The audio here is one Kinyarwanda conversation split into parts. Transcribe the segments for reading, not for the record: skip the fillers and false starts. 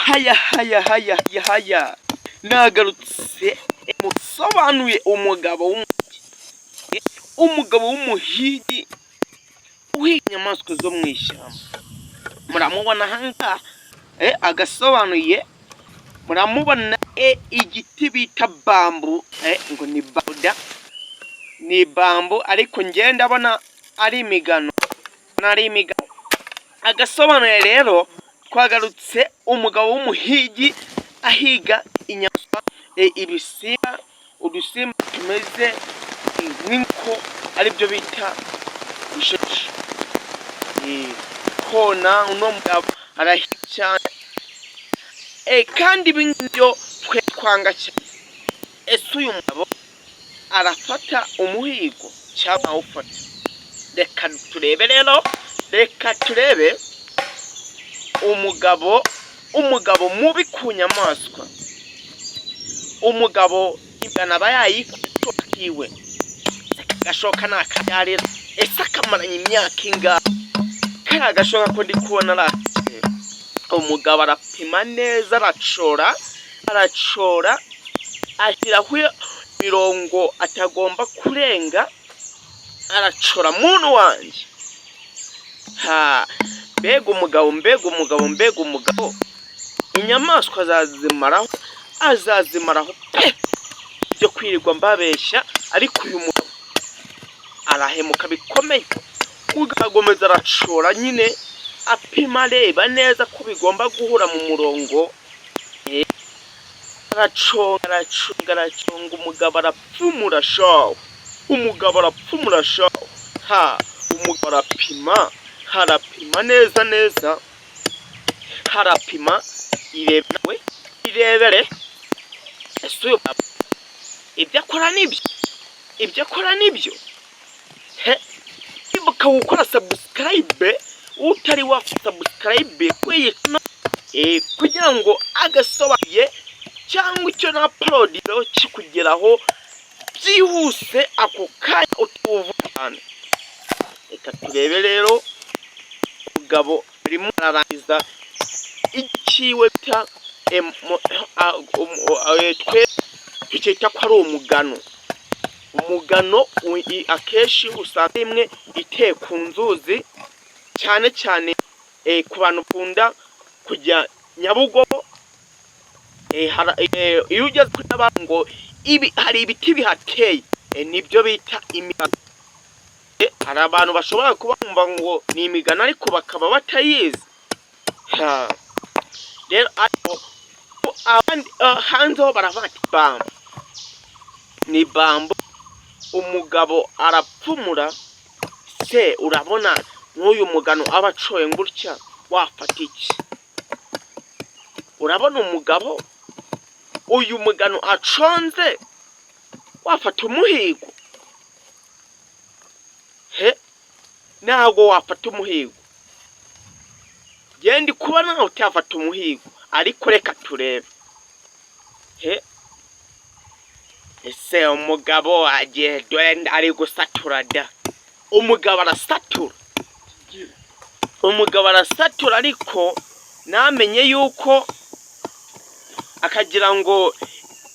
Haya haya haya haya haya, nagarutse musobanuye umugabo w'umuhigi uhiga inyamaswa zo mu ishyamba. Muramubona ahangaha, agasobanuye, muramubona igiti bita bamboo, ngo ni bamboo da, ni bamboo, ariko njye ndabona ari imigano, ari imigano. Agasobanuye rero twagarutse, umugabo w'umuhigi ahiga inyamaswa, ibisimba, udusimba tumeze nk'inkoko, aribyo bita ishashi. Kona uno mugabo arahiga cyane, kandi ibi ngibyo twe twanga cyane. Ese uyu mugabo arafata umuhigo cyangwa ntawufata? Reka turebe rero, reka turebe umugabo mubi ku nyamaswa. Umugabo imigano aba yayikuye, agashoka ni akabyarira. Ese akamaranye imyaka ingahe kariya gashoka ko ndi kubona ari akera? Umugabo arapima neza, aracora, aracora, ashyiraho imirongo atagomba kurenga, aracora muntu wanjye. Ha, mbega umugabo, mbega umugabo, mbega umugabo! Inyamaswa azazimaraho, azazimaraho pe! Byo kwirirwa mbabeshya, ariko uyu mugabo arahemuka bikomeye. Agakomeza aracora nyine, apima, areba neza ko bigomba guhura mu murongo. Araconga, araconga, araconga, umugabo arapfumura shawu, umugabo arapfumura shawu. Ha, umugabo arapima, harapima neza neza, harapima. Irebe nawe, irebere. Ese uyu ibyo akora nibyo? Ibyo akora nibyo? He, ibuka gukora subscribe, utari wa subscribe kuri iyi channel, kugira ngo agasobanuye cyangwa icyo na uploadinzeho kikugeraho byihuse ako kanya utuvuga cyane. Reka turebe rero, umugabo arimo ararangiza ikiwe bita twe tukita ko ari umugano. Umugano akenshi usanga imwe iteye ku nzuzi, cyane cyane ku bantu bakunda kujya Nyabugogo. Iyo ugeze kuri Nyabarongo ngo ibi hari ibiti bihateye, nibyo bita imigano. Hari abantu bashobora kuba bumva ngo ni imigano ariko bakaba batayizi. Ha. Rero ariko abandi hanze ho baravuga ati bamboo ni bamboo. Umugabo arapfumura. Se urabona nk'uyu mugano aba acoye gutya, wafata iki? Urabona umugabo uyu mugano aconze, wafata umuhigo? He, ntabwo wafata umuhigo. Genda kuba nawe utafata umuhigo, ariko reka turebe. He, ese umugabo agiye, dore ari gusatura da. Umugabo arasatura, umugabo arasatura, ariko namenye yuko akagira ngo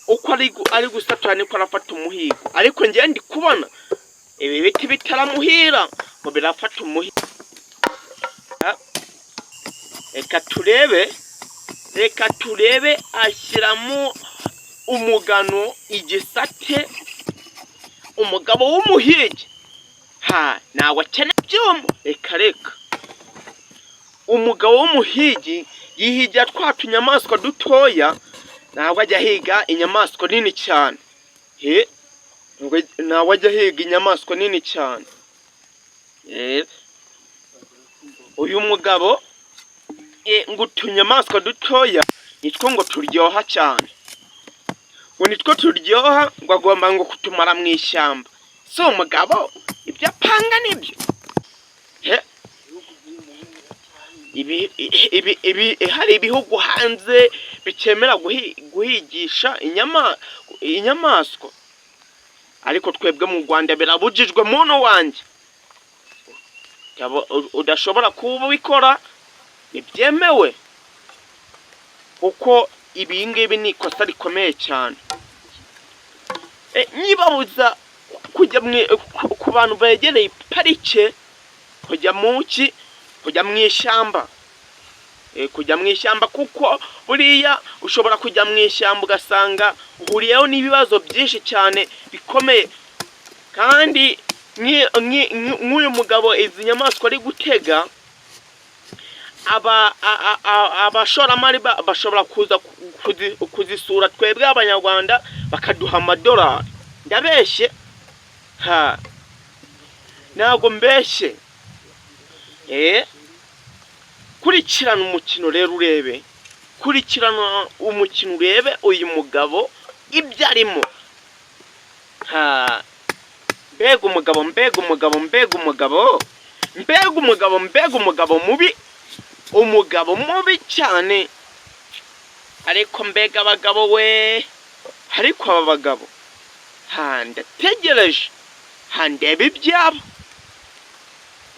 uko ari gusatura niko arafata umuhigo, ariko njyewe ndi kubona ibi biti bitaramuhira ngo birafata umuhigo. Reka turebe, reka turebe. Ashyiramo umugano igisate. Umugabo w'umuhigi, ha, ntabwo akeneye ibyuma, reka reka. Umugabo w'umuhigi yihigira twa tunyamaswa dutoya, ntabwo ajya ahiga inyamaswa nini cyane. He, ntabwo ajya ahiga inyamaswa nini cyane. Uyu mugabo ngo utunyamaswa dutoya nitwo ngo turyoha cyane, ngo nitwo turyoha, ngo agomba ngo kutumara mu ishyamba. Si umugabo ibyo apanga nibyo? He, ibi hari ibihugu hanze bikemera guhigisha inyamaswa, ariko twebwe mu Rwanda birabujijwe muntu wanjye. Udashobora kuba ubikora, ntibyemewe. Kuko ibi ngibi ni ikosa rikomeye cyane. Nyibabuza kujya ku bantu begereye parike, kujya mu ki, kujya mu ishyamba. Kujya mu ishyamba, kuko buriya ushobora kujya mu ishyamba ugasanga uhuriyeho n'ibibazo byinshi cyane bikomeye. Kandi nk'uyu mugabo, izi nyamaswa ari gutega, abashoramari bashobora kuza kuzisura, twebwe Abanyarwanda bakaduha amadolari. Ndabeshye? Ha, ntabwo mbeshye. Kurikirana umukino rero urebe, kurikirana umukino urebe uyu mugabo ibyo arimo. Ha, mbega umugabo, mbega umugabo, mbega umugabo, mbega umugabo, mbega umugabo mubi, umugabo mubi cyane. Ariko mbega abagabo we! Ariko aba bagabo, ha, ndategereje, ha, ndeba ibyabo.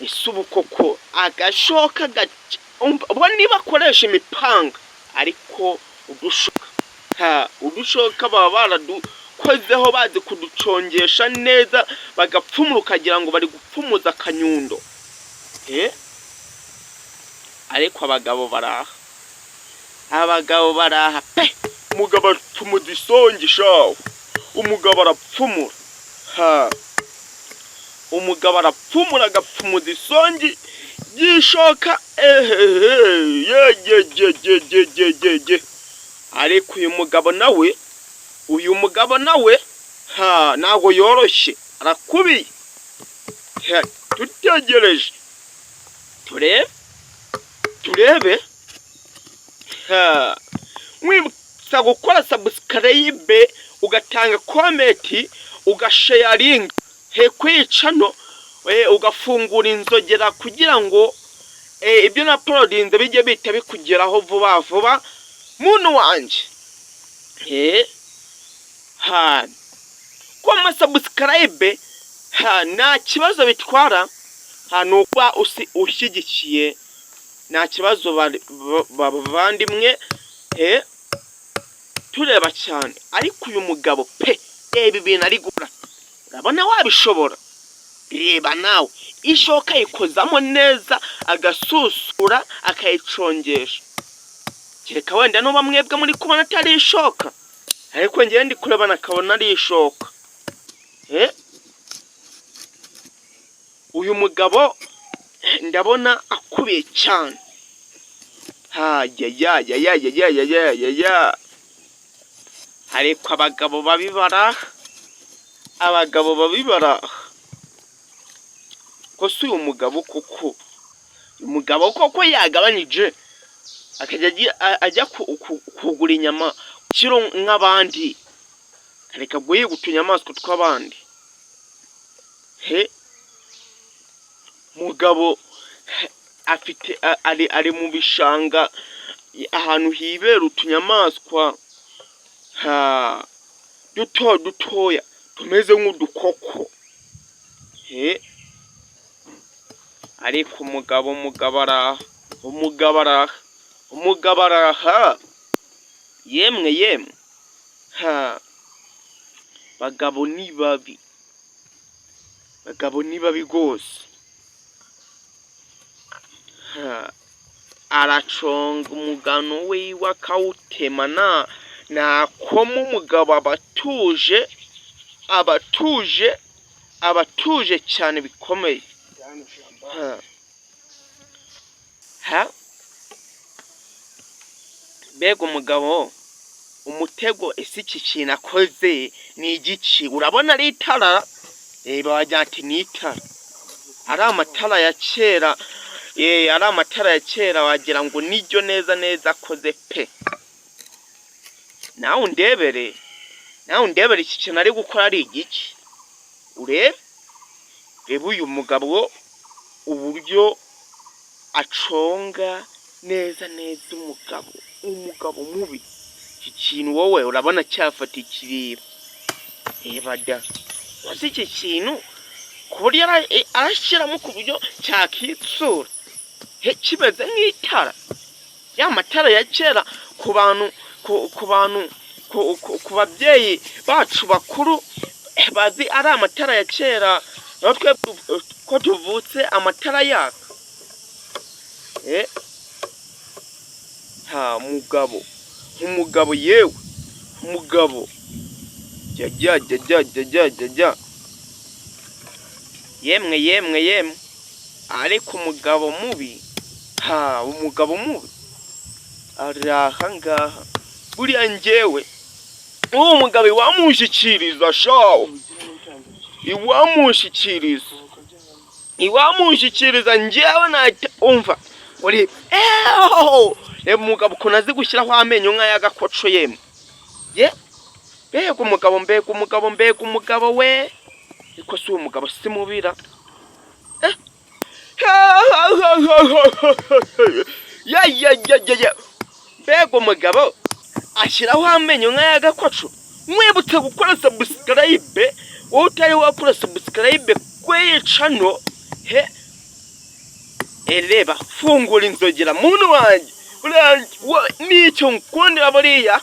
Ese ubu koko agashoka gace? Bo niba akoresha imipanga, ariko udushoka, ha, udushoka baba baradukozeho, bazi kuducongesha neza, bagapfumura ukagira ngo bari gupfumuza akanyundo. Ariko abagabo baraha, abagabo baraha pe! Umugabo apfumuza isongi shaho, umugabo arapfumura. Ha, umugabo arapfumura, agapfumuza isongi y'ishoka. Ehehe, yegegegegegege! Ariko uyu mugabo nawe, uyu mugabo nawe, ha, ntabwo yoroshye, arakubiye. Ha, dutegereje turebe, turebe. Ha, mwibutsa gukora subscribe, ugatanga comment, ugasharinga he kwicano, ugafungura inzogera kugira ngo ibyo na uploadinze bijye bihita bikugeraho vuba vuba, muntu wanjye. Ha, koma subscribe, ha, nta kibazo bitwara. Ha, ni ukuba ushyigikiye, nta kibazo, bavandimwe. Tureba cyane. Ariko uyu mugabo pe, reba ibintu ari gukora, urabona wabishobora? Reba nawe, ishoka ayikozamo neza, agasusura, akayicongesha. Kereka wenda nuba mwebwe muri kubona atari ishoka, ariko ngewe ndi kureba nakabona ari ishoka. Uyu mugabo ndabona akubiye cyane. Haya ya ya ya ya ya ya ya ya ya! Ariko abagabo babi baraha, abagabo babi baraha. Ko si uyu mugabo koko, uyu mugabo koko yagabanyije akajya ajya kugura inyama kiro nk'abandi, akareka guhiga utunyamaswa tw'abandi. He, mugabo he, afite ari mu bishanga ahantu hibera utunyamaswa, ha, duto dutoya tumeze nk'udukoko. He, ariko umugabo, umugabo araha, umugabo araha, umugabo araha. Yemwe yemwe! Ha, bagabo ni babi, bagabo ni babi rwose. Ha, araconga umugano wiwe akawutema, na nakoma umugabo aba atuje, aba atuje, aba atuje cyane bikomeye. Ha, ha, mbega umugabo! Umutego. Ese iki kintu akoze ni igiki? Urabona ari itara? Reba, wagira ati ni itara, ari amatara ya kera. Ari amatara ya kera, wagira ngo niryo neza neza akoze pe. Nawe undebere, nawe undebere iki kintu ari gukora ari igiki. Urebe, reba uyu mugabo uburyo aconga neza neza. Umugabo, umugabo mubi. Iki kintu wowe urabona cyafata ikireba? Reba da, wazi iki kintu ku buryo arashyiramo ku buryo cyakitsura? He, kimeze nk'itara, ya matara ya kera, ku Ku bantu ku bantu ku babyeyi bacu bakuru bazi ari amatara ya kera, natwe ko tuvutse amatara yaka. Nta mugabo, umugabo, yewe umugabo, jya jya jya jya jya jya jya jya, yemwe yemwe yemwe! Ariko umugabo mubi, ha, umugabo mubi ari aha ngaha. Buriya njyewe uwo mugabo iwamushyikiriza shawo, iwamushyikiriza njyewe nahita umva uri eho. Reba umugabo ukuntu azi gushyiraho amenyo nk'ay'agakoco. Yemwe ye, mbega umugabo, mbega umugabo, mbega umugabo we! Ariko si uwo mugabo si mubira. Eh. Ya ya ya ya ya, mbega umugabo ashyiraho amenyo nk'ay'agakoco! Mwibutse gukora subscribe, wowe utari wakora subscribe kuri channel. He, reba, fungura inzogera, muntu wanjye. Buriya nicyo nkukundira, buriya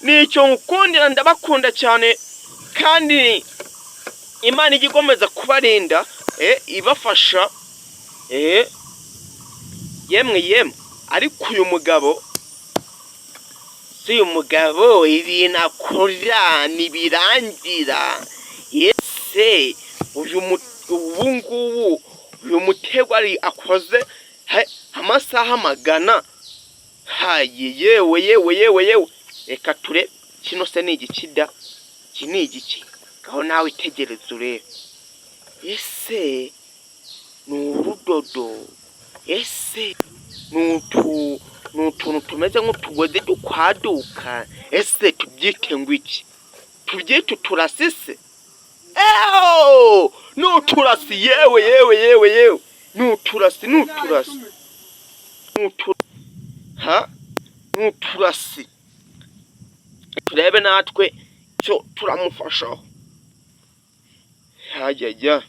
nicyo nkukundira. Ndabakunda cyane, kandi Imana ijya ikomeza kubarinda, ibafasha. Yemwe yemwe, ariko uyu mugabo si uyu mugabo, ibintu akora ntibirangira. Ese uyu ubu ngubu uyu mutego ari akoze amasaha 100 haye? Yewe yewe yewe yewe, reka ture kino se ni igikida? Iki ni igiki? Ngaho nawe itegereze urebe. Ese ni urudodo? Ese ni utuntu tumeze nk'utugozi dukwaduka? Ese tubyite ngo iki? Tubyite uturasi se? Eho, ni uturasi! Yewe yewe yewe yewe, ni uturasi, ni uturasi, ha, ni uturasi. Turebe natwe icyo turamufashaho. Hajyajya,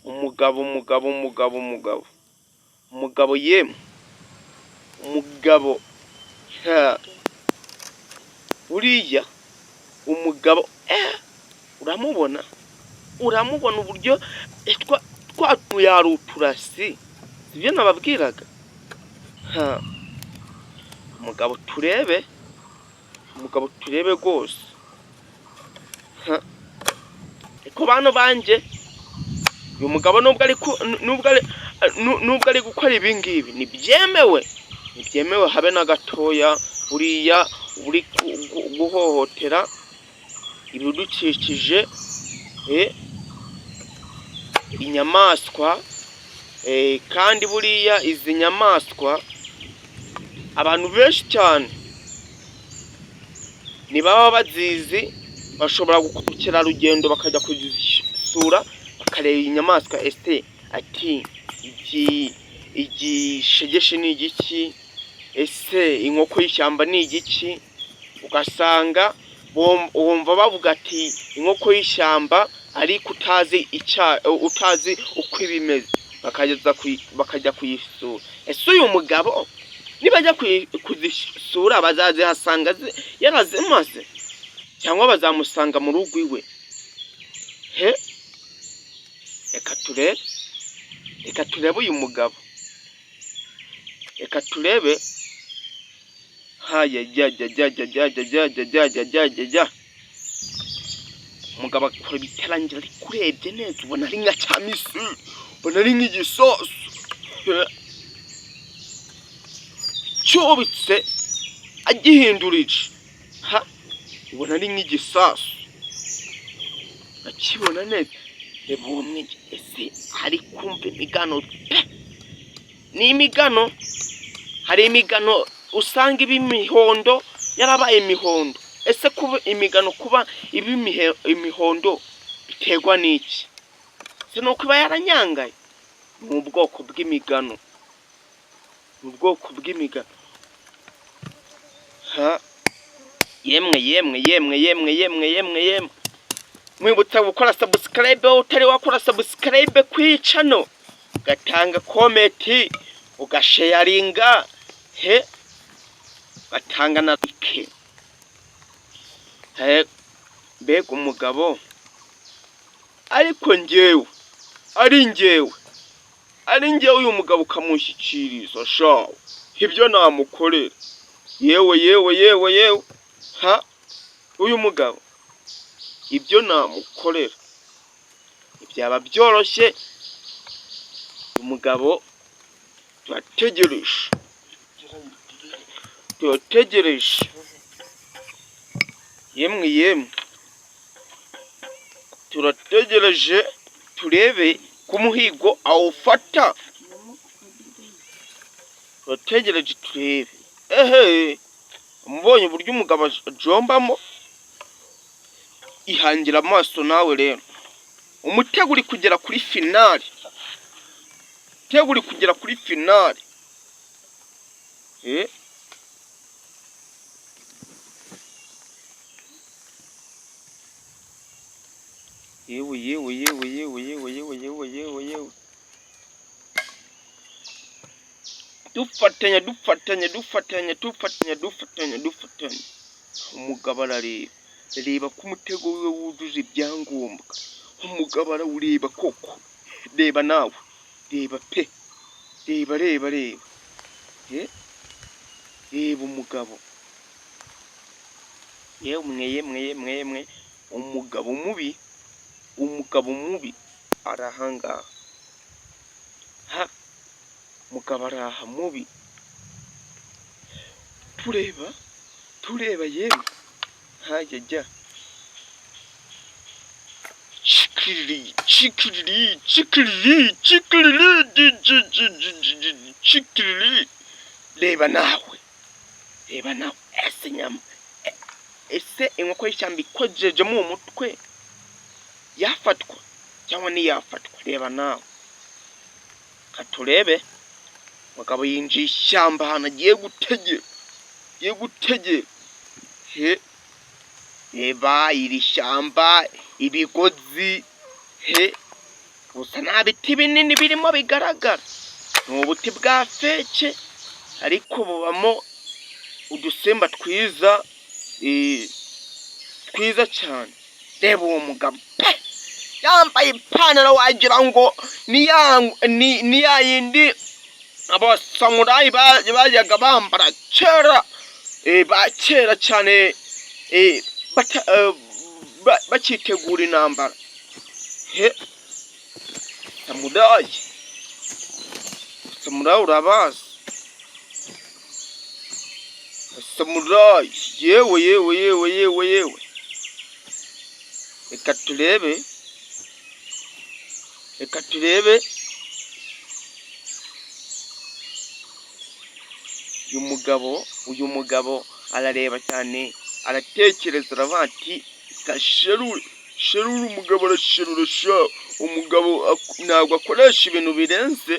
umugabo, umugabo, umugabo, umugabo, umugabo, yemwe umugabo! Ha, buriya umugabo, uramubona, uramubona uburyo twa yari uturasi, sibyo nababwiraga? Ha, umugabo turebe, umugabo turebe rwose. Ha, ariko bano banje, uyu mugabo nubwo ari gukora ibi ngibi, ntibyemewe, ntibyemewe habe na gatoya. Buriya uri guhohotera ibidukikije, inyamaswa. Kandi buriya izi nyamaswa abantu benshi cyane ntibaba bazizi. Bashobora gukora ubukerarugendo, bakajya kuzisura, bakareba inyamaswa. Ese ati igishegeshe ni igiki? Ese inkoko y'ishyamba ni igiki? Ugasanga wumva bavuga ati inkoko y'ishyamba, ariko utazi utazi uko iba imeze, bakajya kuyisura. Ese uyu mugabo nibajya kuzisura bazazihasanga yarazimaze, cyangwa bazamusanga mu rugo iwe? He, reka turebe, reka turebe uyu mugabo, reka turebe. Haya, jya jya jya jya jya jya jya jya jya jya jya jya jya! Umugabo akora ibitarangira, ariko urebye neza ubona ari nka cya missile, ubona ari nk'igisasu cyubitse agihindurije. Ha, ubona ari nk'igisasu, akibona neza. Reba uwo mwenge! Ese ari kumva imigano pe? Ni imigano. Hari imigano usanga iba imihondo, yarabaye imihondo. Ese kuba imigano kuba iba imihondo biterwa n'iki? Se ni uko iba yaranyangaye? Ni ubwoko bw'imigano, ni ubwoko bw'imigano. Ha, yemwe yemwe yemwe yemwe yemwe yemwe yemwe! Mwibutsa gukora subscribe wowe utari wakora subscribe kuri channel, ugatanga comment, ugasharinga. He. Batanga na like. Mbega umugabo! Ariko njyewe, ari njyewe, ari njyewe, uyu mugabo ukamushyikiriza shawe, ibyo namukorera, yewe yewe yewe yewe, ha, uyu mugabo ibyo namukorera byaba byoroshye. Umugabo turategereje, turategereje, yemwe yemwe, turategereje turebe ko umuhigo awufata. Turategereje turebe. Ehe, mubonye uburyo umugabo ajombamo? Ihangira amaso nawe rero. Umutego uri kugera kuri finale, umutego uri kugera kuri finale. Yewe yewe yewe yewe yewe yewe yewe yewe yewe, dufatanya, dufatanya, dufatanya, dufatanya, dufatanya, dufatanya. Umugabo arareba, reba ko umutego wiwe wujuje ibyangombwa. Umugabo arawureba koko. Reba nawe, reba pe, reba, reba, reba, reba umugabo. Yemwe yemwe yemwe yemwe, umugabo mubi, umugabo mubi arahangaha. Ha, umugabo araha mubi. Tureba, tureba, yemwe, hajya jya cikiriri cikiriri cikiriri cikiriri cikiriri. Reba nawe, reba nawe. Ese nyama, ese inkoko y'ishyamba ikojejemo uwo mutwe yafatwa cyangwa ntiyafatwa? Reba nawe, katurebe. Umugabo yinjiye ishyamba ahantu agiye gutegera, agiye gutegera. He, reba iri shyamba, ibigozi, he, gusa nta biti binini birimo bigaragara, ni ubuti bwa fake, ariko bubamo udusimba twiza, twiza cyane. Reba uwo mugabo pe, yambaye ipantaro wagira ngo ni ya yindi abasamurayi bajyaga bambara kera, ba kera cyane, bakitegura intambara. He, samurayi, samurayi urabazi? Samurayi, yewe yewe yewe yewe yewe. Reka turebe, reka turebe. Uyu mugabo, uyu mugabo arareba cyane, aratekereza, aravuga ati: "Gasherure, sherure." Umugabo arasherura sha. Umugabo ntabwo akoresha ibintu birenze,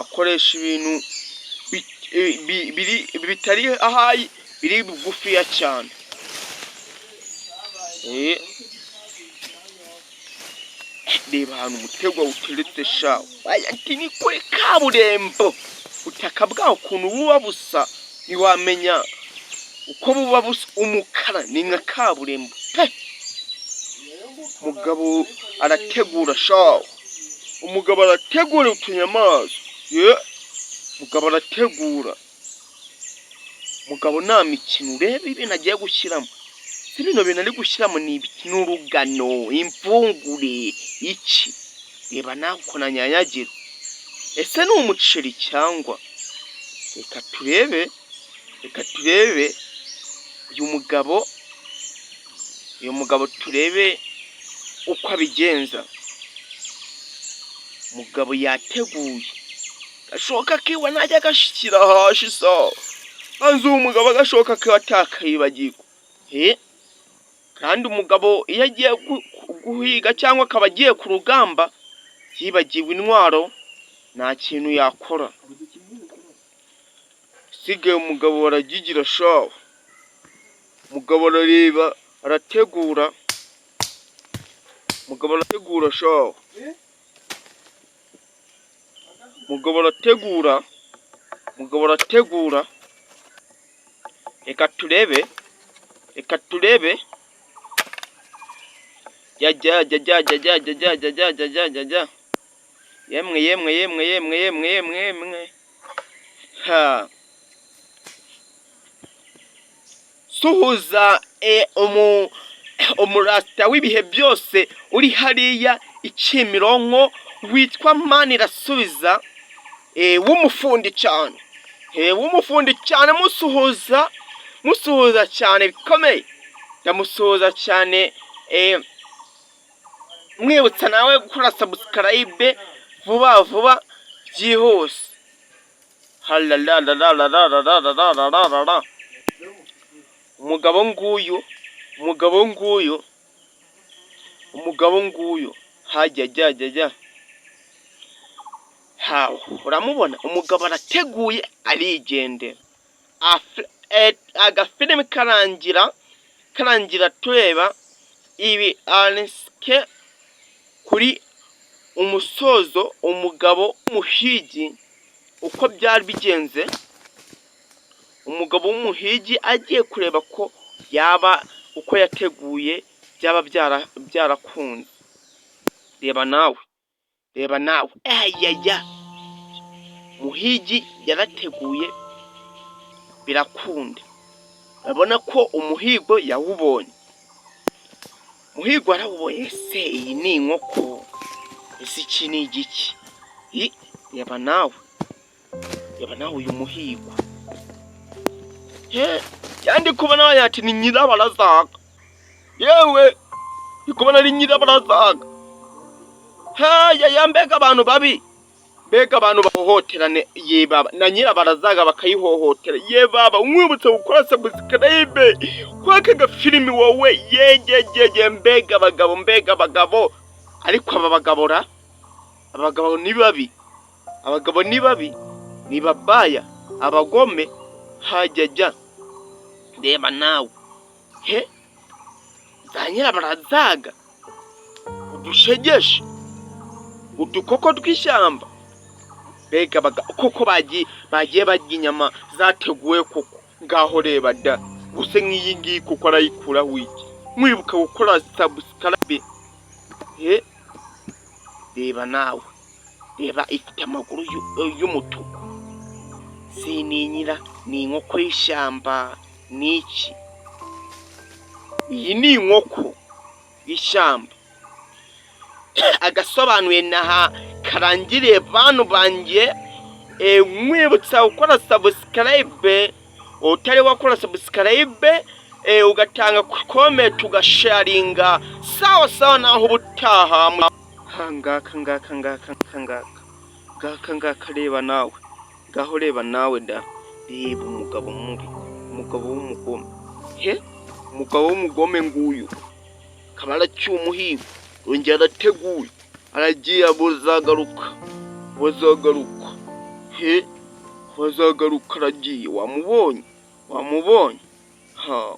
akoresha ibintu biri bitari ahayi, biri bugufiya cyane. Reba ahantu umutego uteretse sha. Ati ni kuri kaburimbo. Ubutaka bwaho ukuntu buba busa, ntiwamenya uko buba busa, umukara, ni nka kaburimbo pe. Umugabo arategura sha, umugabo arategura utunyamaswa. Ye, umugabo arategura. Umugabo nta mikino. Urebe ibintu agiye gushyiramo. Si bino bintu ari gushyiramo ni ibiki? Ni urugano, imvungure, iki? Reba nawe ukuntu anyanyagira. Ese ni umuceri cyangwa? Reka turebe, reka turebe uyu mugabo, uyu mugabo turebe uko abigenza. Umugabo yateguye gashoka kiwe, ntajya agashyira hasi so banza. Uwo mugabo agashoka kiwe atakayibagirwa. Kandi umugabo iyo agiye guhiga cyangwa akaba agiye ku rugamba, yibagiwe intwaro nta kintu yakora. Isigaye umugabo baragigira shawe. Umugabo arareba, arategura. Umugabo arategura shawe. Umugabo arategura, umugabo arategura. Reka turebe, reka turebe. Jya jya jya jya jya jya jya jya jya jya jya jya jya. Yemwe, yemwe, yemwe, yemwe, yemwe, yemwe, yemwe! Ha, suhuza umurasita w'ibihe byose uri hariya i Kimironko witwa Manirasubiza, w'umufundi cyane, w'umufundi cyane. Musuhuza, musuhuza cyane bikomeye. Ndamusuhuza cyane, mwibutsa nawe gukora subscribe vuba vuba byihuse. Halalalalalalalalalalalala! Umugabo nguyu, umugabo nguyu, umugabo nguyu. Hajya jya jya jya! Hawe, uramubona, umugabo arateguye, arigendera. Agafilimi karangira tureba ibi arisike kuri umusozo. Umugabo w'umuhigi, uko byari bigenze, umugabo w'umuhigi agiye kureba ko yaba uko yateguye byaba byarakunze. Reba nawe, reba nawe! Ayaya, muhigi yarateguye birakunda. Urabona ko umuhigo yawubonye, umuhigo arawubonye. Ese iyi ni inkoko? Ese iki ni igiki? Reba nawe, reba nawe uyu muhigo. He, yandi kubona ati ni nyirabarazaga. Yewe, ndi kubona ari nyirabarazaga. Haya, mbega abantu babi, mbega abantu bahohoterane! Ye baba, na nyirabarazaga bakayihohotera. Ye baba, umwibutsa gukora subscribe kwaka gafilimi wowe. Yegegege, mbega abagabo, mbega abagabo! Ariko aba bagabo ra, abagabo ni babi, abagabo ni babi, ni babaya, abagome. Hajya jya, reba nawe. He, za nyirabarazaga, udushegeshe, udukoko tw'ishyamba. Mbega koko bagiye barya inyama zateguwe koko! Ngaho reba da gusa nk'iyi ngiyi kuko arayikuraho iki? Mwibuka gukora subscribe. He, reba nawe, reba, ifite amaguru y'umutuku. Si ni nyira, ni inkoko y'ishyamba, ni iki? Iyi ni inkoko y'ishyamba. Agasobanuye naha karangiriye, bantu banjye. Mwibutsa gukora subscribe utari wakora subscribe, ugatanga comment, ugasharinga. Sawa sawa, naho ubutaha. Ha, ngaka, ngaka, ngaka, ngaka, ngaka, ngaka! Reba nawe, ngaho reba nawe da. Reba umugabo mubi, umugabo w'umugome. He, umugabo w'umugome nguyu, akaba aracyuye umuhigo, yongera arateguye, aragiye. Buzagaruka, bazagaruka. He, bazagaruka. Aragiye, wamubonye, wamubonye. Ha.